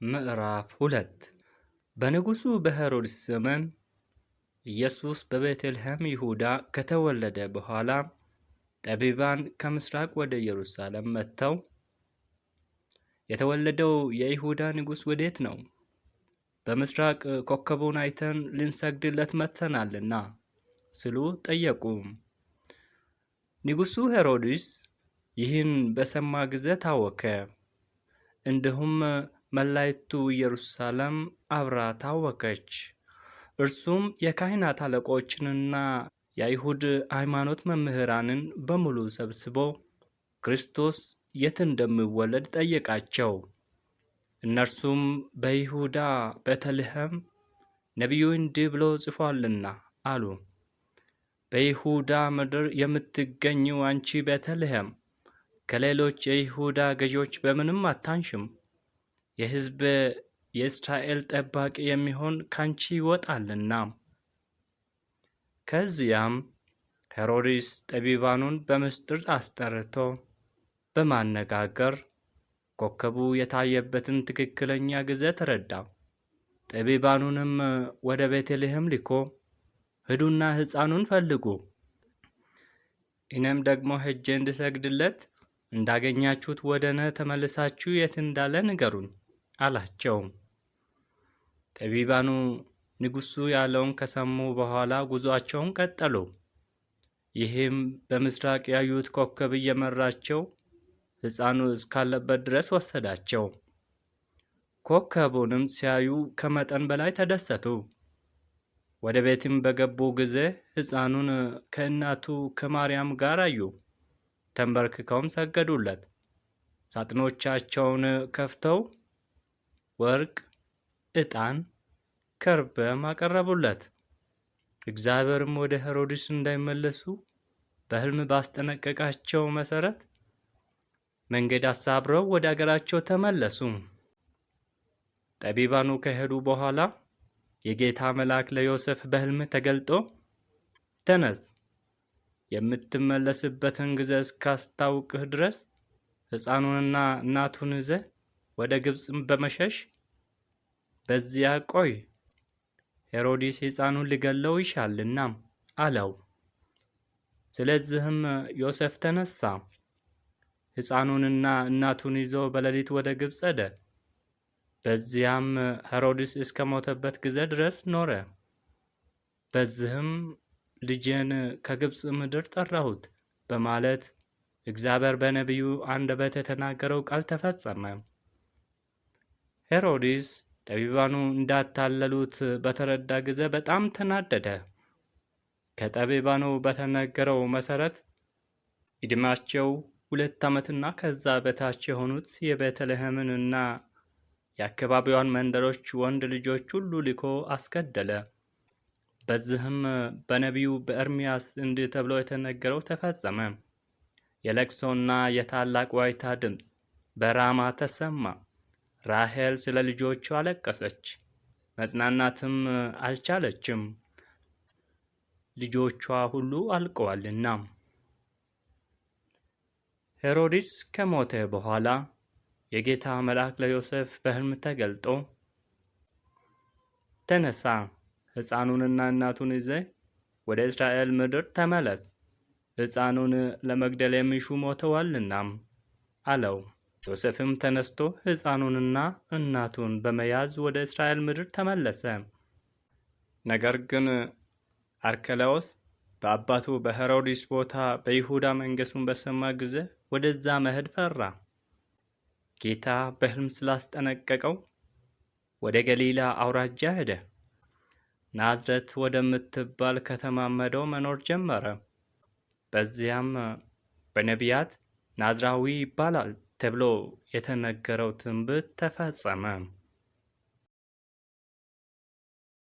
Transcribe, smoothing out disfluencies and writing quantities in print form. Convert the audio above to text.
ምዕራፍ 2። በንጉሡ በሄሮድስ ዘመን ኢየሱስ በቤተልሔም ይሁዳ ከተወለደ በኋላ ጠቢባን ከምሥራቅ ወደ ኢየሩሳሌም መጥተው፣ የተወለደው የይሁዳ ንጉሥ ወዴት ነው? በምሥራቅ ኮከቡን አይተን ልንሰግድለት መጥተናልና ሲሉ ጠየቁ። ንጉሡ ሄሮድስ ይህን በሰማ ጊዜ ታወከ፣ እንዲሁም መላይቱ ኢየሩሳሌም አብራ ታወከች። እርሱም የካህናት አለቆችንና የአይሁድ ሃይማኖት መምህራንን በሙሉ ሰብስቦ ክርስቶስ የት እንደሚወለድ ጠየቃቸው። እነርሱም በይሁዳ ቤተልሔም ነቢዩ እንዲህ ብሎ ጽፏልና አሉ። በይሁዳ ምድር የምትገኚው አንቺ ቤተልሔም ከሌሎች የይሁዳ ገዢዎች በምንም አታንሽም፣ የሕዝብ የእስራኤል ጠባቂ የሚሆን ካንቺ ይወጣልና። ከዚያም ሄሮድስ ጠቢባኑን በምስጢር አስጠርቶ በማነጋገር ኮከቡ የታየበትን ትክክለኛ ጊዜ ተረዳ። ጠቢባኑንም ወደ ቤተልሔም ልኮ፣ ሂዱና ሕፃኑን ፈልጉ፣ እኔም ደግሞ ሄጄ እንድሰግድለት እንዳገኛችሁት ወደ እኔ ተመልሳችሁ የት እንዳለ ንገሩኝ አላቸው። ጠቢባኑ ንጉሡ ያለውን ከሰሙ በኋላ ጉዞአቸውን ቀጠሉ። ይህም በምሥራቅ ያዩት ኮከብ እየመራቸው ሕፃኑ እስካለበት ድረስ ወሰዳቸው። ኮከቡንም ሲያዩ ከመጠን በላይ ተደሰቱ። ወደ ቤትም በገቡ ጊዜ ሕፃኑን ከእናቱ ከማርያም ጋር አዩ። ተንበርክከውም ሰገዱለት። ሳጥኖቻቸውን ከፍተው ወርቅ፣ ዕጣን፣ ከርቤም አቀረቡለት። እግዚአብሔርም ወደ ሄሮድስ እንዳይመለሱ በሕልም ባስጠነቀቃቸው መሠረት መንገድ አሳብረው ወደ አገራቸው ተመለሱ። ጠቢባኑ ከሄዱ በኋላ የጌታ መልአክ ለዮሴፍ በሕልም ተገልጦ፣ ተነስ፣ የምትመለስበትን ጊዜ እስካስታውቅህ ድረስ ሕፃኑንና እናቱን ይዘህ ወደ ግብፅ በመሸሽ በዚያ ቆይ፣ ሄሮድስ ሕፃኑን ሊገድለው ይሻልና አለው። ስለዚህም ዮሴፍ ተነሳ፣ ሕፃኑንና እናቱን ይዞ በሌሊት ወደ ግብፅ ሄደ። በዚያም ሄሮድስ እስከ ሞተበት ጊዜ ድረስ ኖረ። በዚህም ልጄን ከግብፅ ምድር ጠራሁት በማለት እግዚአብሔር በነቢዩ አንደበት የተናገረው ቃል ተፈጸመ። ሄሮድስ ጠቢባኑ እንዳታለሉት በተረዳ ጊዜ በጣም ተናደደ። ከጠቢባኑ በተነገረው መሠረት ዕድሜያቸው 2 ዓመትና ከዛ በታች የሆኑት የቤተልሔምንና የአካባቢዋን መንደሮች ወንድ ልጆች ሁሉ ልኮ አስገደለ። በዚህም በነቢዩ በኤርምያስ እንዲህ ተብሎ የተነገረው ተፈጸመ። የለቅሶና የታላቅ ዋይታ ድምፅ በራማ ተሰማ። ራሔል ስለ ልጆቿ አለቀሰች፣ መጽናናትም አልቻለችም፣ ልጆቿ ሁሉ አልቀዋልና። ሄሮድስ ከሞተ በኋላ የጌታ መልአክ ለዮሴፍ በሕልም ተገልጦ፣ ተነሳ፣ ሕፃኑንና እናቱን ይዘህ ወደ እስራኤል ምድር ተመለስ፣ ሕፃኑን ለመግደል የሚሹ ሞተዋልና አለው። ዮሴፍም ተነስቶ ሕፃኑንና እናቱን በመያዝ ወደ እስራኤል ምድር ተመለሰ። ነገር ግን አርኬላዎስ በአባቱ በሄሮድስ ቦታ በይሁዳ መንገሱን በሰማ ጊዜ ወደዛ መሄድ ፈራ። ጌታ በሕልም ስላስጠነቀቀው ወደ ገሊላ አውራጃ ሄደ። ናዝረት ወደምትባል ከተማ ሄዶ መኖር ጀመረ። በዚያም በነቢያት ናዝራዊ ይባላል ተብሎ የተነገረው ትንቢት ተፈጸመ።